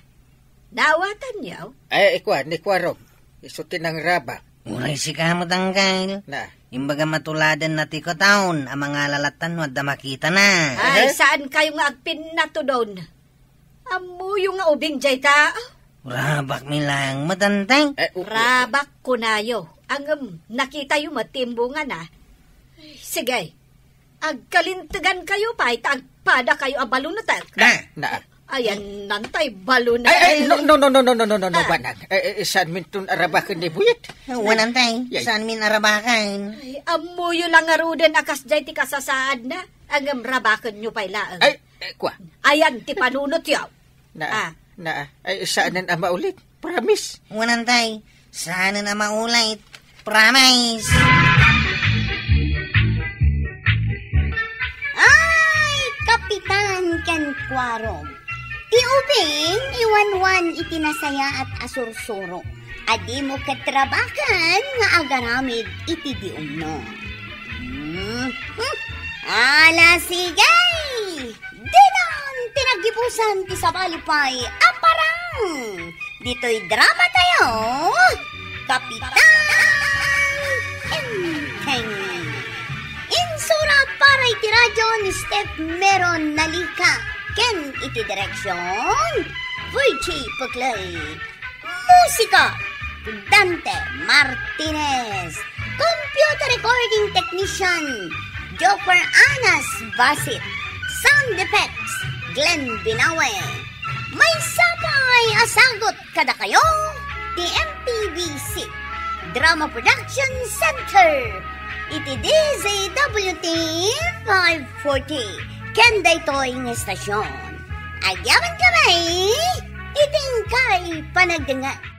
Naawatanyo? Ay, ikua, ni Kuarog. Isu ti nangrabak. Uray sika met, Angkel. Na. Imbagam a tuladenna ti kutaon a mangala lattan no adda makitana. Ay, eh? Saankayo nga agpinnatudon. Ammoyo nga ubing dayta? Rabakmi laeng met, Antay. Eh, u-, u-, Rabak kunayo. Ngem, nakitayo met ti imbungana. Sige, agkalintegankayo pay ta agpadakayo a balunetek. Na. Na. Ayan, Antay, balunetek. Ay, ay, no, no, no, Ah. Banag. Eh, eh, saanminton arabaken ni Buyet? Wen, Antay. Yay. Saanmin arabaken? Ay, ammoyo la ngaruden a kasdiay ti kasasaadna. Ngem, rabakenyo pay laeng. Ay, Eh, kua. Ayan ti panunotyo. Na, Ah. na, ay, saanen a maulit. Promise. Wen, Antay, saanen a maulit. Promise. Ay, Kapitan ken Kuarog. Ti ubing, iwanwan iti nasayaat a sursuro. A dimo ket rabaken nga agaramid iti diumno. Hmm. Hmm. Ala, sige! Dinan ti naggibusan ti sabali pay a parang ditoy drama tayo, Kapitan Enteng. Insura para iti radyo ni Steph Meron Nalika ken iti direksyon, Virgie Puclay. Musika, Dante Martinez. Computer recording technician, Joker Anas Basit. Sound effects, Glenn Binawe. Maysa pay a sagut kadakayo ti M P B C Drama Production Center iti D Z W T five forty. ken daytoy nga estasion. Agyaman kami iti inkay panagdengngeg.